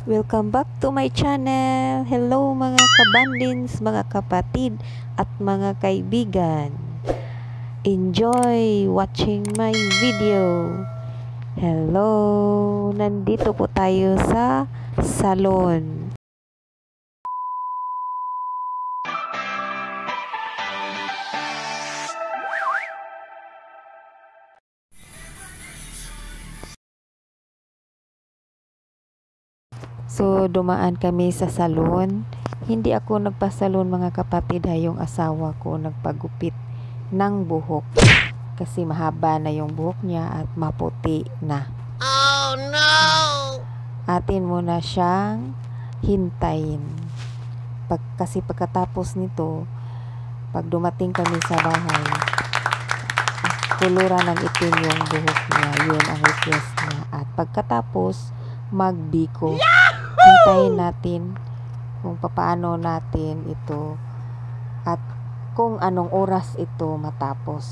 Welcome back to my channel. Hello mga kabandins, mga kapatid at mga kaibigan. Enjoy watching my video. Hello, nandito po tayo sa salon. So, dumaan kami sa salon. Hindi ako nagpasalon mga kapatid, yung asawa ko nagpagupit ng buhok. Kasi mahaba na yung buhok niya at maputi na. Oh no! Atin muna siyang hintayin. Kasi pagkatapos nito, pag dumating kami sa bahay, kulura ng itim yung buhok niya. Yun ang request niya. At pagkatapos, magbiko. Hintayin natin kung paano natin ito at kung anong oras ito matapos.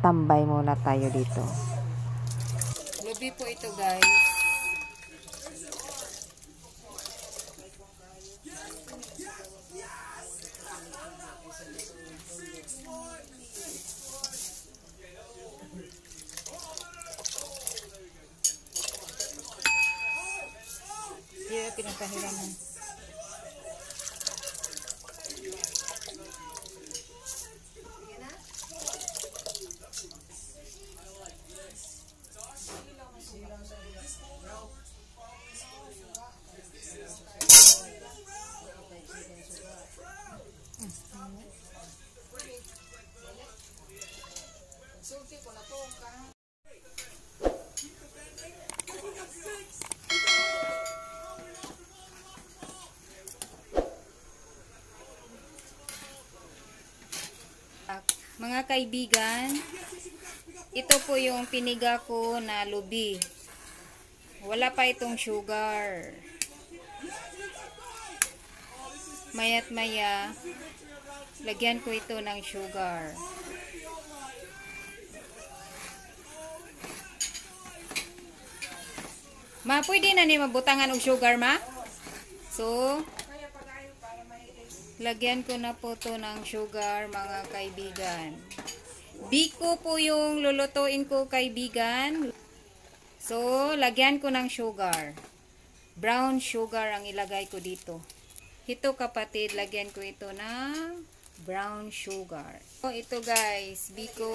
Tambay muna tayo dito. Lubi po ito, guys. Hindi pinapahiraman. Mga kaibigan, ito po yung piniga ko na lubi. Wala pa itong sugar. Maya't maya, lagyan ko ito ng sugar. Ma, pwede na ni mabutangan og sugar, ma? So, lagyan ko na po to ng sugar, mga kaibigan. Biko po yung lulutuin ko, kaibigan. So, lagyan ko ng sugar. Brown sugar ang ilagay ko dito. Ito, kapatid, lagyan ko ito ng brown sugar. So, ito, guys, biko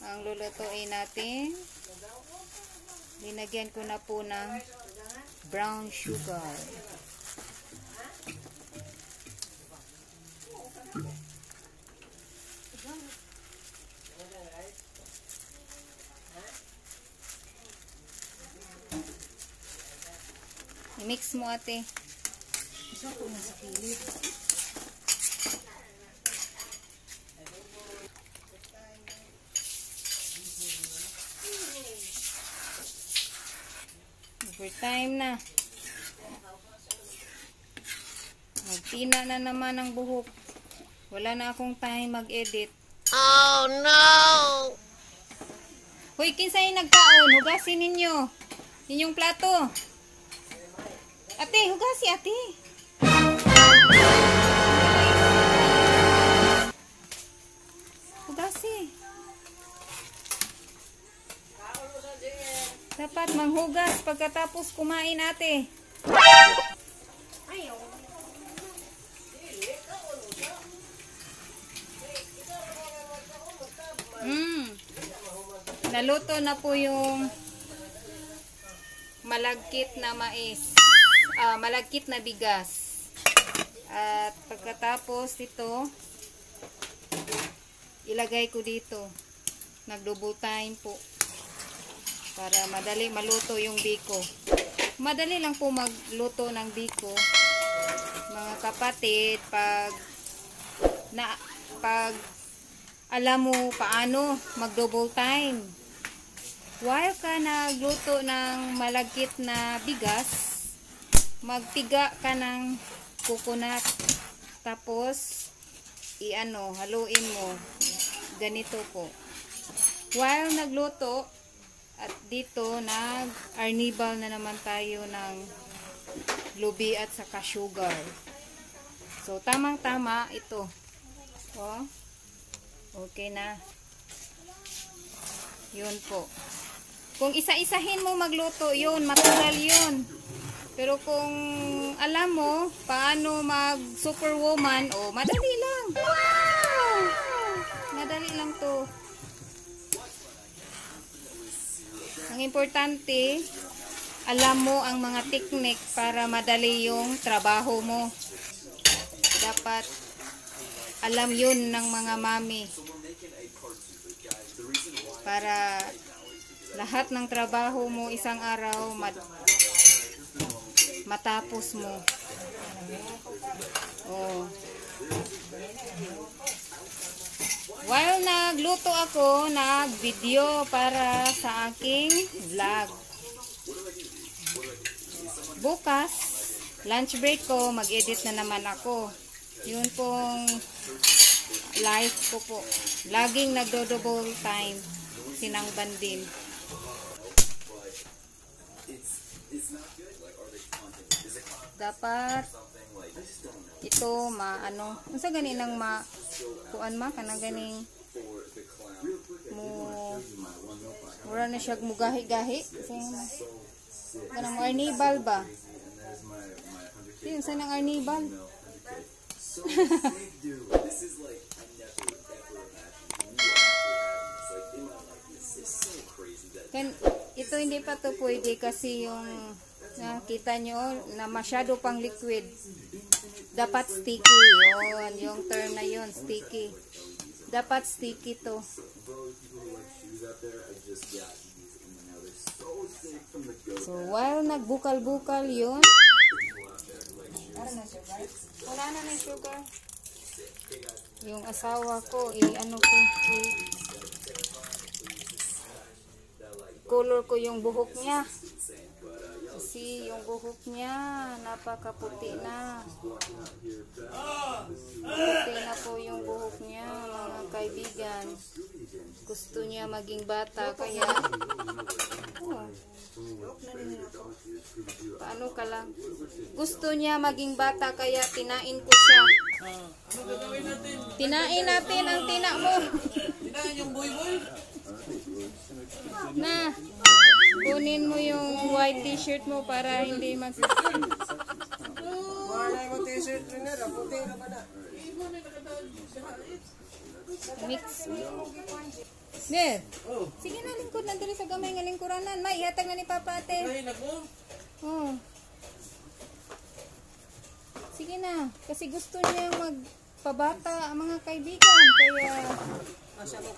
ang lulutuin natin. Linagyan ko na po ng brown sugar. I-mix mo, ate. Isa ko na sa kilid. Overtime na. Magtina na naman ang buhok. Wala na akong time mag-edit. Oh no! Hoy, kinsay nagkaon? Hugasin ninyo. Inyong plato. Ate, hugasi, ate. Hugasi. Dapat manghugas pagkatapos kumain, ate. Naluto na po yung malagkit na mais. Malagkit na bigas. At pagkatapos ito, ilagay ko dito. Nag-double time po. Para madali maluto yung biko. Madali lang po magluto ng biko. Mga kapatid, pag alam mo paano mag-double time. While ka nagluto ng malagkit na bigas, magpiga ka ng coconut. Tapos, haluin mo. Ganito po. While nagluto, At dito, nag-arnibal na naman tayo ng lubi at saka sugar. So, tamang-tama ito. Oh. Okay na. Yun po. Kung isa-isahin mo magluto, yun, matagal yun. Pero kung alam mo paano mag-superwoman, oh, madali lang. Wow! Madali lang to. Ang importante, alam mo ang mga technique para madali yung trabaho mo. Dapat alam yun ng mga mami. Para lahat ng trabaho mo isang araw matapos mo. Oh. While nagluto ako, nag-video para sa aking vlog. Bukas, lunch break ko, mag-edit na naman ako. Yun pong live ko po. Laging nagdo-double time. Sinangban din. Dapat ito maano unsa gani nang kuan kanang ganing mo mura na siya mugahi-gahi kanang arnibal ba yun sa nang arnibal. Ito hindi pa to pwede kasi yung nakita nyo na masyado pang liquid. Dapat sticky. Yun, yung term na yun, sticky. Dapat sticky to. So, while nagbukal-bukal yun, wala na ng sugar. Yung asawa ko, ano ko, color ko yung buhok niya. Kasi yung buhok niya napakaputi na. Puti na po yung buhok niya, mga kaibigan. Gusto niya maging bata kaya paano ka lang? Gusto niya maging bata kaya tinain ko siya. Tinain natin ang tina mo. Tinain yung boy-boy. Na, kunin mo yung white t-shirt mo para hindi mag... Wala yung t-shirt rin na, puti na ba na? Mix. Ner, sige na lingkod na dali sa gamay nga lingkuranan. May, ihatag na ni Papa ate. Ay, nako. Oh. Sige na, kasi gusto niya magpabata ang mga kaibigan. Kaya,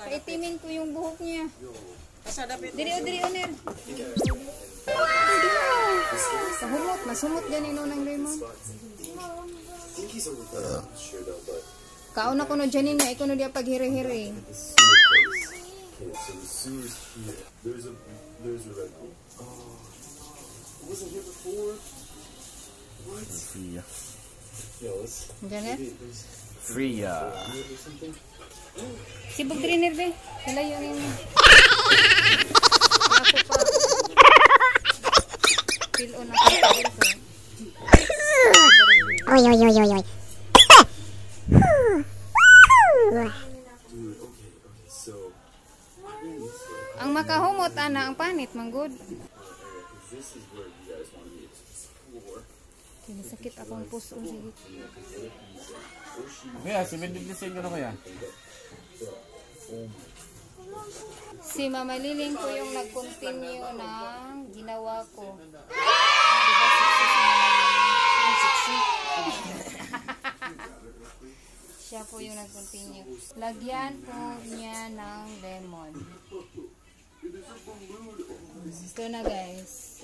kaitimin ko yung buhok niya. Diri o Ner. Sahumot, masumot ganino ng lemon. Kauna ko no dyanin nga, ikaw no diya paghiri-hiri. Janet? Free, Sibog diri be. Kalayo ni mo. Ako pa. Pilon ako ko. Oy, oy, oy, oy, oy. Ang makahumot ana ang panit manggod. Kini sakit akong puso sige. Kuya, si Mendilisay ko na kuya. Si Mama Liling ko yung nag-continue ng ginawa ko. Siya po yung nag-continue. Lagyan po niya ng lemon. Ito na guys.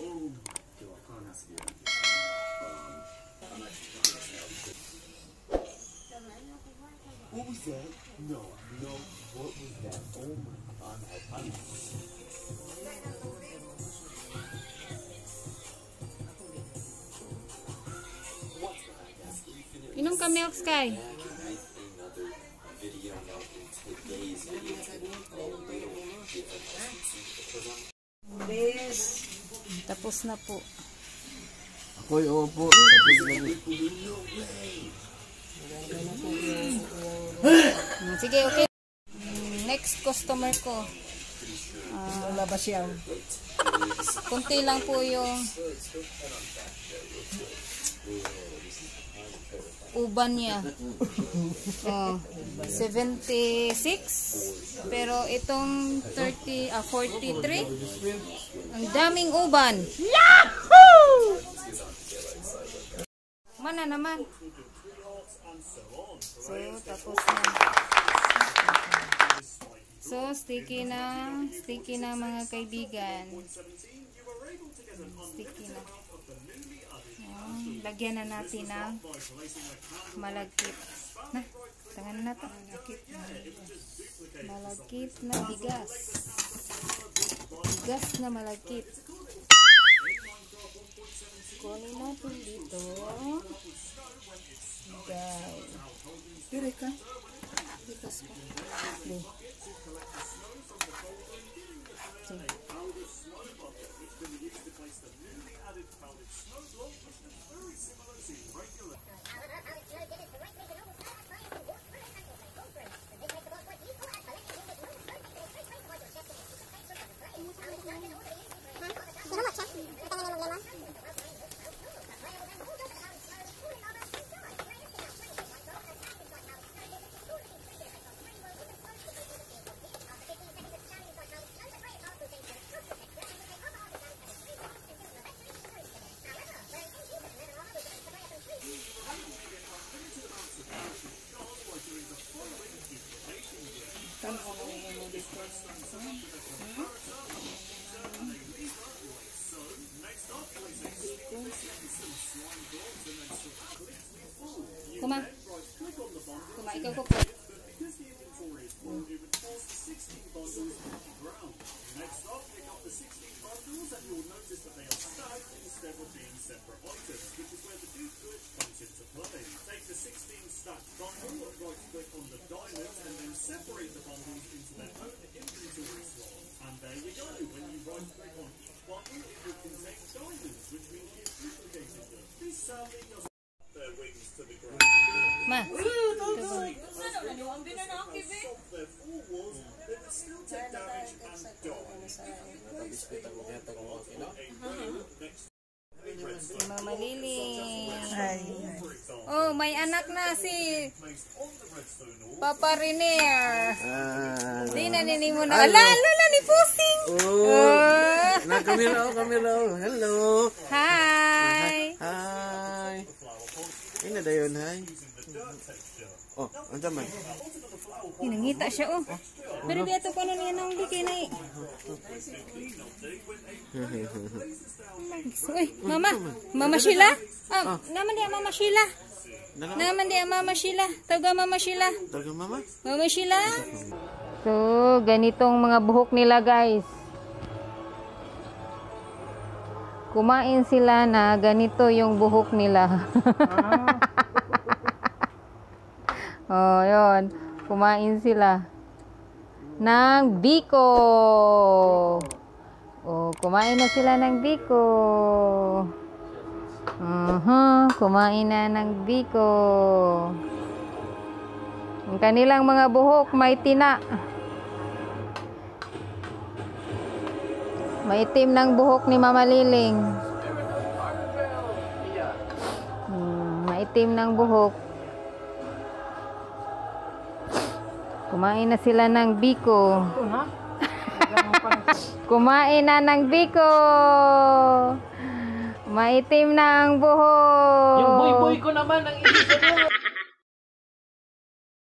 What was that? No, what was that? Oh my God. Inom ka milk, Sky. Tapos na po. Ako'y opo. Tapos na. Sige, okay. Next customer ko. Wala ba siya? Kunti lang po yung uban niya. 76. Pero itong 43. Ang daming uban. Yahoo! Mana naman. So, tapos na. So, sticky na mga kaibigan. Sticky na. Lagyan na natin ng malagkit. Na, tangan na ito. Malagkit na bigas. Bigas na malagkit. Kunin natin dito. Guys. Pire ka. Bigas ka. Dito. Sige. Kuma, ikaw ko po. Ma, Mama Lily. Oh, may anak na si Papa Renier. Di na mo na. Ala, ni Pusing. Camilo. Hello. Hi. Hi. Ini na yun, hi. Oh, ang man. Hinangita siya, oh. Pero biya to ko niya nang di kay nai. Uy, Mama Sheila? Naman dia Mama Sheila. Mama Sheila. Taga Mama Sheila. Mama Sheila. So, ganitong mga buhok nila, guys. Kumain sila na ganito yung buhok nila. Oh, yun. Kumain sila ng biko. Oh, kumain na sila ng biko. Kumain na ng biko. Ang kanilang mga buhok may tina. Maitim ng buhok ni Mama Liling. Maitim ng buhok. Kumain na sila ng biko. Kumain na ng biko. Maitim na ang buhok. Yung boy ko naman ang